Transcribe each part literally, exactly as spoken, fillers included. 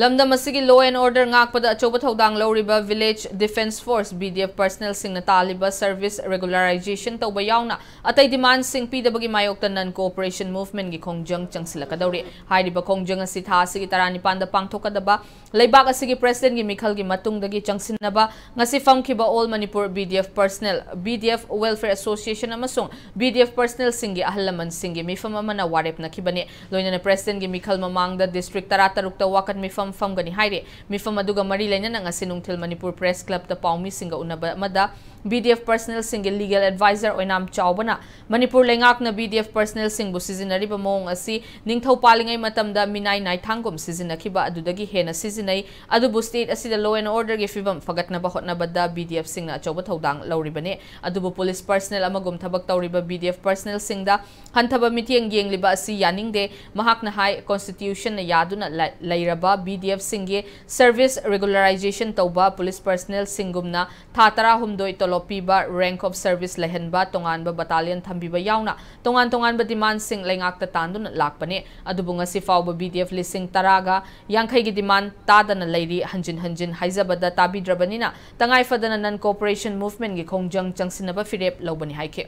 ꯂꯝꯗꯝ ꯑꯁꯤꯒꯤ law and order ꯉꯥꯛꯄꯗ ꯑꯆꯧꯕ ꯊꯧꯗꯥꯡ ꯂꯧꯔꯤꯕ Village Defence Force, V D F, personnelꯁꯤꯡꯅ ꯇꯥꯜꯂꯤꯕ service regularization ꯇꯧꯕ ꯌꯥꯎꯅ ꯑꯇꯩ demandꯁꯤꯡ ꯄꯤꯗꯕꯒꯤ ꯃꯥꯌꯣꯛꯇ non cooperation movementꯀꯤ ꯈꯣꯡꯖꯪ ꯆꯪꯁꯤꯜꯂꯛꯀꯗꯧꯔꯤ꯫ ꯍꯥꯏꯔꯤꯕ ꯈꯣꯡꯖꯪ ꯑꯁꯤ ꯊꯥ ꯑꯁꯤꯒꯤ ꯇꯔꯥꯅꯤꯄꯥꯟꯗ ꯄꯥꯡꯊꯣꯛꯀꯗꯕ ꯂꯩꯕꯥꯛ ꯑꯁꯤꯒꯤ presidentꯀꯤ ꯃꯤꯈꯜꯒꯤ ꯃꯇꯨꯡꯗꯒꯤ ꯆꯪꯁꯤꯟꯅꯕ ꯉꯁꯤ ꯐꯝꯈꯤꯕ All Manipur V D F personnel, V D F Welfare Association ꯑꯃꯁꯨꯡ V D F personnelꯁꯤꯡꯒꯤ ꯑꯍꯜ ꯂꯃꯟꯁꯤꯡꯒꯤ ꯃꯤꯐꯝ ꯑꯃꯅ ꯋꯥꯔꯦꯞꯅꯈꯤꯕꯅꯤ꯫ ꯂꯣꯏꯅꯅ presidentꯀꯤ ꯃꯤꯈꯜ ꯃꯃꯥꯡꯗ district ꯇꯔꯥꯇꯔꯨꯛꯇ ꯋꯥꯀꯠ ꯃꯤꯐꯝ ꯐꯝꯒꯅꯤ ꯍꯥꯏꯔꯤ꯫ ꯃꯤꯐꯝ ꯑꯗꯨꯒ ꯃꯔꯤ ꯂꯩꯅꯅ ꯉꯁꯤ ꯅꯨꯡꯊꯤꯜ ꯃꯅꯤꯄꯨꯔ Press Clubꯇ ꯄꯥꯎꯃꯤꯁꯤꯡꯒ ꯎꯅꯕ ꯑꯃꯗ V D F personnelꯁꯤꯡꯒꯤ legal advisor ꯑꯣꯏꯅꯥꯝ ꯆꯥꯎꯕꯅ ꯃꯅꯤꯄꯨꯔ ꯂꯩꯉꯥꯛꯅ V D F personnelꯁꯤꯡꯕꯨ ꯁꯤꯖꯤꯟꯅꯔꯤꯕ ꯃꯑꯣꯡ ꯑꯁꯤ ꯅꯤꯡꯊꯧ ꯄꯥꯜꯂꯤꯉꯩ ꯃꯇꯝꯗ ꯃꯤꯅꯥꯏ ꯅꯥꯏꯊꯥꯡꯒꯨꯝ ꯁꯤꯖꯤꯟꯅꯈꯤꯕ ꯑꯗꯨꯗꯒꯤ ꯍꯦꯟꯅ ꯁꯤꯖꯤꯟꯅꯩ, ꯑꯗꯨꯕꯨ state ꯑꯁꯤꯗ law and orderꯒꯤ ꯐꯤꯕꯝ ꯐꯒꯠꯅꯕ ꯍꯣꯠꯅꯕꯗ V D Fꯁꯤꯡꯅ ꯑꯆꯧꯕ ꯊꯧꯗꯥꯡ ꯂꯧꯔꯤꯕꯅꯤ꯫ ꯑꯗꯨꯕꯨ police personnel ꯑꯃꯒꯨꯝ ꯊꯕꯛ ꯇꯧꯔꯤꯕ V D F personnelꯁꯤꯡꯗ ꯍꯟꯊꯕ ꯃꯤꯠꯌꯦꯡ ꯌꯦꯡꯂꯤꯕ ꯑꯁꯤ ꯌꯥꯅꯤꯡꯗꯦ꯫ ꯃꯍꯥꯛꯅ ꯍꯥꯏ, constitutionꯅ ꯌꯥꯗꯨꯅ ꯂ-, ꯂꯩꯔꯕ V D Fꯁꯤꯡꯒꯤ service regularization ꯇꯧꯕ police personnelꯁꯤꯡꯒꯨꯝꯅ ꯊꯥ ꯇꯔꯥꯍꯨꯝꯗꯣꯏ ꯇꯣꯂꯣꯞ ꯄꯤꯕ, rank of service ꯂꯩꯍꯟꯕ, ꯇꯣꯉꯥꯟꯕ battalion ꯊꯝꯕꯤꯕ ꯌꯥꯎꯅ ꯇꯣꯉꯥꯟ ꯇꯣꯉꯥꯟꯕ demandꯁꯤꯡ ꯂꯩꯉꯥꯛꯇ ꯇꯥꯟꯗꯨꯅ ꯂꯥꯛꯄꯅꯤ꯫ ꯑꯗꯨꯕꯨ ꯉꯁꯤ ꯐꯥꯎꯕ V D F ꯂꯤꯁꯤꯡ ꯇꯔꯥꯒ ꯌꯥꯡꯈꯩꯒꯤ demand ꯇꯥꯗꯅ ꯂꯩꯔꯤ꯫ ꯍꯟꯖꯤꯟ ꯍꯟꯖꯤꯟ ꯍꯥꯏꯖꯕꯗ ꯇꯥꯕꯤꯗ꯭ꯔꯕꯅꯤꯅ ꯇꯉꯥꯏ ꯐꯗꯅ non cooperation movementꯀꯤ ꯈꯣꯡꯖꯪ ꯆꯪꯁꯤꯟꯅꯕ ꯐꯤꯔꯦꯞ ꯂꯧꯕꯅꯤ ꯍꯥꯏꯈꯤ꯫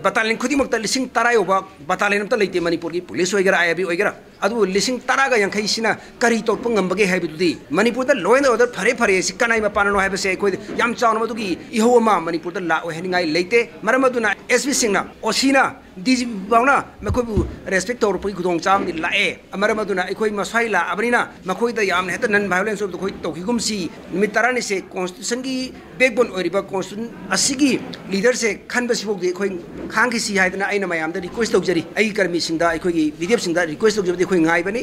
Battalion ꯈꯨꯗꯤꯡꯃꯛꯇ ꯂꯤꯁꯤꯡ ꯇꯔꯥ ꯌꯧꯕ battalion ꯑꯝꯇ ꯂꯩꯇꯦ ꯃꯅꯤꯄꯨꯔꯒꯤ police ꯑꯣꯏꯒꯦꯔꯥ, I R B ꯑꯣꯏꯒꯦꯔꯥ꯫ ꯑꯗꯨꯕꯨ ꯂꯤꯁꯤꯡ ꯇꯔꯥꯒ ꯌꯥꯡꯈꯩꯁꯤꯅ ꯀꯔꯤ ꯇꯧꯔꯛꯄ ꯉꯝꯕꯒꯦ ꯍꯥꯏꯕꯗꯨꯗꯤ ꯃꯅꯤꯄꯨꯔꯗ law and order ꯐꯔꯦ ꯐꯔꯦ ꯑꯁꯤ ꯀꯅꯥꯏ ꯃꯄꯥꯟꯅꯅꯣ ꯍꯥꯏꯕꯁꯦ ꯑꯩꯈꯣꯏꯗ ꯌꯥꯝ ꯆꯥꯎꯅ ꯃꯗꯨꯒꯤ ꯏꯍꯧ ꯑꯃ ꯃꯅꯤꯄꯨꯔꯗ ꯂꯥꯛꯑꯣꯏ ꯍꯥꯏꯅꯤꯡꯉꯥꯏ ꯂꯩꯇꯦ꯫ ꯃꯔꯝ ꯑꯗꯨꯅ S P ꯁꯤꯡꯅ, O C ꯅ, D G P ꯐꯥꯎꯅ ꯃꯈꯣꯏꯕꯨ respect ꯇꯧꯔꯛꯄꯒꯤ ꯈꯨꯗꯣꯡꯆꯥꯕ ꯑꯃꯗꯤ ꯂꯥꯛꯑꯦ꯫ ꯃꯔꯝ ꯑꯗꯨꯅ ꯑꯩꯈꯣꯏ ꯃꯁ꯭ꯋꯥꯏ ꯂꯥꯛꯑꯕꯅꯤꯅ ꯃꯈꯣꯏꯗ ꯌꯥꯝꯅ ꯍꯦꯛꯇ non violence ꯑꯣꯏꯕꯗꯣ ꯑꯩꯈꯣꯏ ꯇꯧꯈꯤꯒꯨꯝꯁꯤ꯫ ꯅꯨꯃꯤꯠ ꯇꯔꯥꯅꯤꯁꯦ constitutionꯒꯤ backbone ꯑꯣꯏꯔꯤꯕ constitution ꯑꯁꯤꯒꯤ leaderꯁꯦ ꯈꯟꯕꯁꯤꯐꯥꯎꯗꯤ ꯑꯩꯈꯣꯏ ꯈꯥꯡꯈꯤꯁꯤ ꯍꯥꯏꯗꯅ ꯑꯩꯅ ꯃꯌꯥꯝꯗ request ꯇꯧꯖꯔꯤ꯫ ꯑꯩꯒꯤ ꯀꯔꯃꯤꯁꯤꯡꯗ, ꯑꯩꯈꯣꯏꯒꯤ V D Fꯁꯤꯡꯗ request ꯇꯧꯖꯕꯗꯤ ꯑꯩꯈꯣꯏ ꯉꯥꯏꯕꯅꯤ꯫